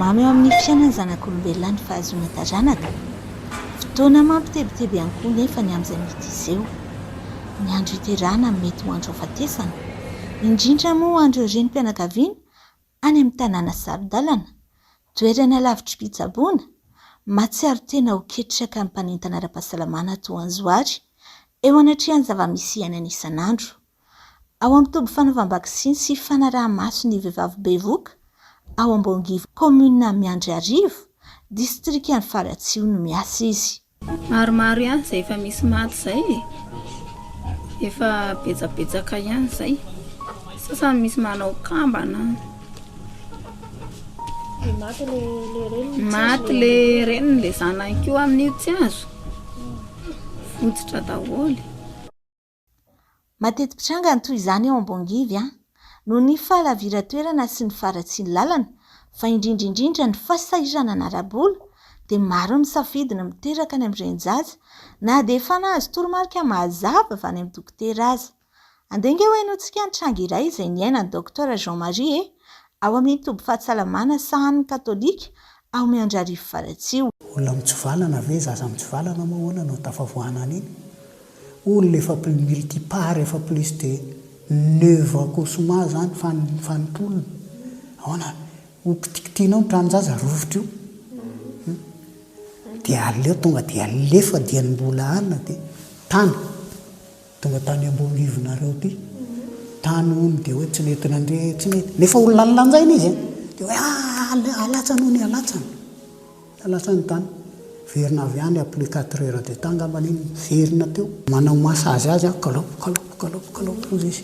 mamy eo amin'ny fiainan'ny zanak'olombelona ny fahazoana taranaka. Fotoana mampitebiteby ihany koa nefa ny amin'izay mety hiseho. Ny andro hiterahana mety ho andro hafatesana, indrindra moa ho an'ireo renim-pianakaviana any amin'ny tanàna saro-dalana, toerana lavitrim-pitsaboana, mahatsiaro tena ho ketraka ny mpanentana ara-pahasalamana toa an'i Zoary eo anatrehan'ny zava-misy iainana isan'andro. Ao amin'ny toby fanaovam-baksiny sy fanaraha-maso ny vehivavy bevohoka ao Amboangivy kaominina Miandriarivo, distrikan'i Faratsiho no miasa izy. Maromaro ihany izay efa misy maty izay e! Efa betsabetsaka ihany izay. Sasany misy manao kambana. Maty le reniny, le zanany koa amin'io tsy azo. Votsotra daholo. Mateti-pitranga ny toy izany ao Ambongivy noho ny fahalaviran-toerana sy ny faharatsian'ny lalana, fa indrindra indrindra ny fahasahiranana ara-bola, dia maro ny misafidy ny miteraka any amin'ny renin-jaza na dia efa nahazo toromarika mazava avy any amin'ny dokotera aza. Andeha ange hohenointsika ny tranga iray izay niainan'i Docteur Jean Marie ao amin'ny toby fahasalamana sahanin'ny katolika ao Miandrarivo Faratsiho. Olona mitsivalana ve, zaza mitsivalana moa ahoana no tafavoahana an'iny? Olona efa multipare efa plus de neuf accouchement zany fanimpolony ahoana ho kitikitihinao ny tranon-jaza rovitra io hum dia aleo tonga dia alefa dieny mbola anona dia tany tonga tany ambonivonareo ty tany hono dia hoe tsy nety nandre tsy nety nefa olona lanjaina izy e dia hoe ah alatsany hono alatsany Lasa ny tany. Verina avy any après quatre heures de temps angambany iny miverina teo. Manao massage azy aho kalop kalop kalop kalop hozy izy.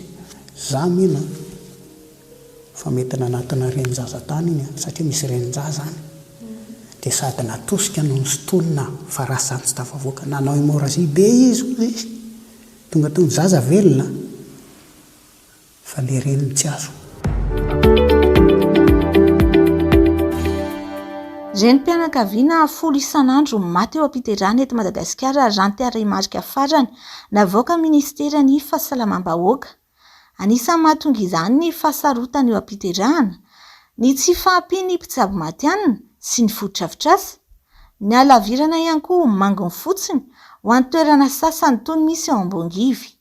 Za mino an fa mety nanatona renin-jaza tany iny an satria misy renin-jaza any. Dia sady natosika no nosintonina fa raha zany tsy tafavoaka. Nanao hémorragie be izy hozy izy. Tonga teo ny zaza velona. Fa le reniny tsy azo. Renim-pianakaviana folo isan'andro maty eo am-piterahana eto Madagasikara raha ny tarehimarika farany navoakan'ny minisiteran'ny Fahasalamam-bahoaka. Anisan'ny mahatonga izany ny fahasarotana eo am-piterahana, ny tsy fahampian'ny mpitsabo matihanina sy ny fotodrafitrasa, ny halavirana ihany koa ho manginy fotsiny ho an'ny toerana sasany toy ny misy ao Ambongivy.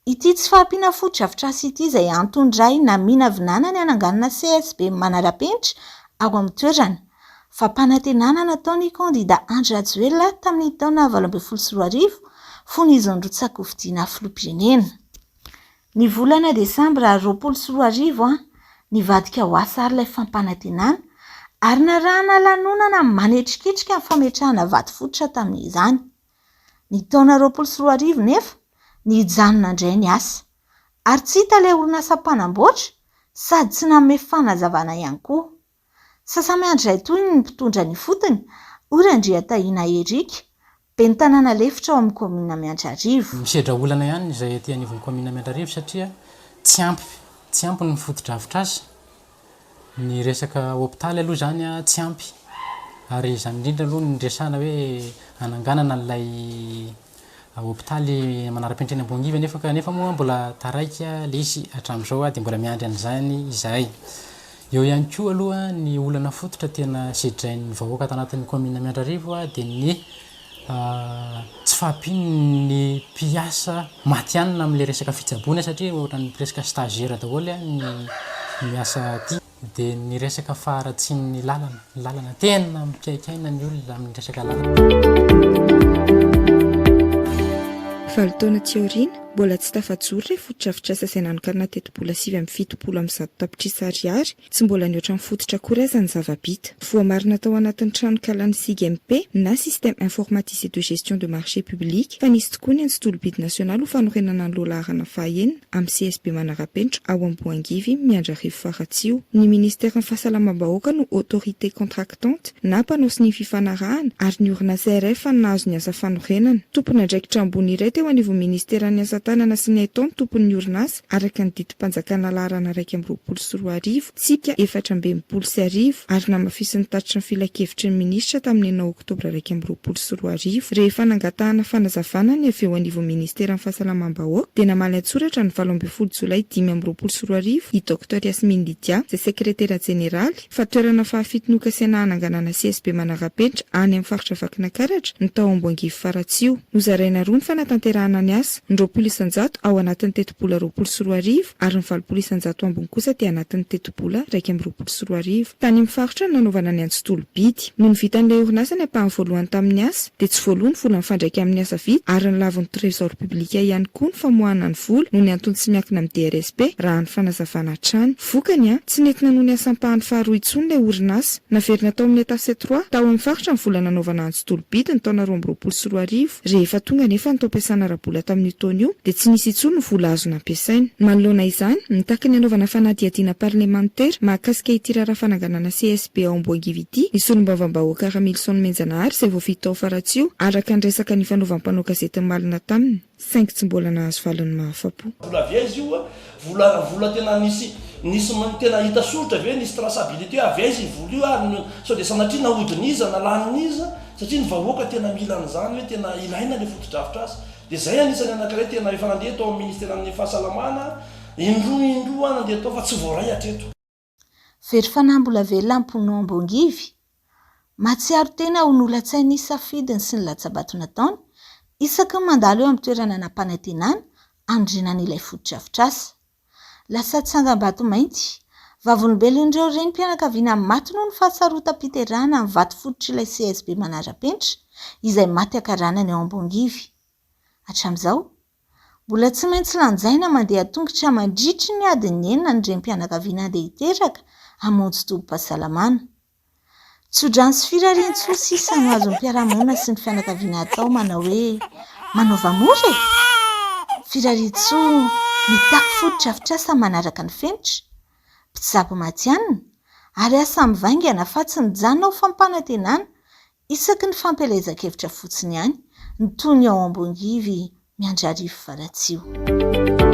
Ity tsy fahampiana fotodrafitrasa ity izay antony iray naminavinana ny hananganana CSB manara-penitra ao amin'ny toerana. Fampanantenana nataon'ny kandida Andry Rajoelina tamin'ny taona 2018 fony izy nirotsaka-hofidiana filoham-pirenena. Ny volana desambra 2020, nivadika ho asa ary ilay fampanantenana ary narahana lanonana manetriketrika ny fametrahana vato fototra tamin'izany. Ny taona 2020 nefa, nijanona indray ny asa. Ary tsy hita ilay orinasa mpanamboatra sady tsy nanome fanazavana ihany koa. Sasa-miandry iray toy ny mpitondra ny ifotony, hoy Randriatahiana Eric, ben'ny tanàna lefitra ao amin'ny kaominina Miandrarivo. Misedra olana ihany izay aty anivon'ny kaominina Miandrarivo satria tsy ampy tsy ampy ny fotodrafitrasa. Ny resaka hopitaly aloha izany tsy ampy ary izany indrindra aloha no niresahana hoe hananganana an'ilay hopitaly manara-penitra eny Ambohingivy anefa kanefa moa mbola taraiky ilay izy hatramin'izao dia mbola miandry an'izany izahay. Eo ihany koa aloha ny olana fototra tena sedrain'ny vahoaka ato anatin'ny kaominina Miandrarivo dia ny tsy fahampian'ny mpiasa matihanina amin'ilay resaka fitsaboana satria ohatran'ny presque stagiaire daholo ny miasa aty. Dia ny resaka faharatsian'ny lalana, ny lalana tena mikaikaina ny olona amin'ny resaka lalana. Valo taona aty aoriana, mbola tsy tafajoro ilay fotodrafitrasa izay nanokanana tetibola 179 tapitrisa ariary Tsy mbola nihoatra ny fototra akory aza ny zava-bita. Voamarina tao anatin'ny tranonkalan'ny SIGMP na Système Informatisé de Gestion de Marché Public fa nisy tokoa ny antso tolo-bidy nasionaly ho fanorenana ny lohalaharana fahaenina amin'ny CSB Manarapenitra ao Ambohangivy, Miandrarivo Faratsiho. Ny Ministeran'ny Fahasalamam-bahoaka no autorité contractante na mpanao sonia fifanarahana ary ny orinasa RF no nahazo ny asa fanorenana. Tompon'andraikitra ambony iray teo anivon'ny Ministeran'ny Asa. asa tanana sy ny haitao ny tompon'ny orinasa, araka ny didim-panjakana laharana 2021, tsipika 1064, ary namafisin'ny tatitry ny filankevitry ny minisitra tamin'ny enina oktobra 2021. Rehefa nangatahana fanazavana ny avy eo anivon'ny ministeran'ny fahasalamam-bahoaka dia namaly an-tsoratra ny 18 jolay 2025 i Docteur Yasmine Lydia, izay sekretera jeneraly, fa toerana fahafito nokasaina hananganana CSB manara-penitra any amin'ny faritra Vakinankaratra ny tao Amboangivy Faratsiho. Nozaraina roa ny fanatanterahana ny asa, ny 20% ao anatin'ny tetibola 2020 ary ny 80% ambiny kosa dia anatin'ny tetibola 2021. Tany amin'ny faritra no nanaovana ny antso tolo-bidy. Nony vitan'ilay orinasa ny ampahany voalohany tamin'ny asa, dia tsy voaloa ny vola mifandraika amin'ny asa vita ary ny lavin'ny Trésor public ihany koa ny famoahana ny vola noho ny antony tsy miankina amin'ny DRSP, raha ny fanazavana hatrany. Vokany, tsy nety nanohy ny asa ampahany faharoa intsony ilay orinasa. Naverina tao amin'ny Etat C trois, tao amin'ny faritra ny vola nanaovana antso tolo-bidy ny taona 2022. Rehefa tonga anefa ny taom-piasana ara-bola tamin'io taona io, dia tsy nisy intsony ny vola azo nampiasaina. Manoloana izany, mitaky ny hanaovana fanadihadiana parlemantera mahakasika ity raharaha fananganana CSB ao Amboangivy ity ny solombavambahoaka Ramilison Nomenjanahary izay voafidy tao Faratsiho, araka ny resaka nifanaovan'ny mpanao gazety Malina taminy. Saingy tsy mbola nahazo valiny mahafa-po. Vola avy aiza io a? Vola vola tena nisy nisy tena hita soritra ve nisy traçabilité hoe avy aiza io vola io ary no sao dia sanatria nahodin'iza na lanin'iza satria ny vahoaka tena mila an'izany hoe tena ilaina le fotodrafitrasa dia zay anisany anankiray tena efa nandeha tao amin'ny ministeran'ny fahasalamana indroa indroa aho nandeha tao fa tsy voaray hatreto. Very fanahy mbola velona am-ponao Ambongivy. Mahatsiaro tena ho nolatsain'ny safidiny sy ny latsa-bato nataony, isaky ny mandalo eo amin'ny toerana nampanantenana hanorenana ilay fotodrafitrasa. Lasa tsangambato mainty, vavolombelon'ireo renim-pianakaviana maty noho ny fahasarotam-piterahana ny vato fototr'ilay CSB Manara-penitra, izay maty ankaranany ao Ambongivy. Hatramin'izao, Mbola tsy maintsy lanjaina mandeha an-tongotra mandritry ny adiny enina ny renim-pianakaviana handeha hiteraka hamonjy tobim-pahasalamana. Tsodrano sy firarian-tsoa sisa no azon'ny mpiara-monina sy ny fianakaviana atao manao hoe manaova mora e! Firarian-tsoa mitaky fotodrafitrasa manaraka ny fenitra, mpitsabo matihanina ary asa mivaingana fa tsy mijanona ho fampanantenana Isaky ny fampielezan-kevitra fotsiny ihany ny toy ny ao Ambongivy Miandrarivo Faratsiho.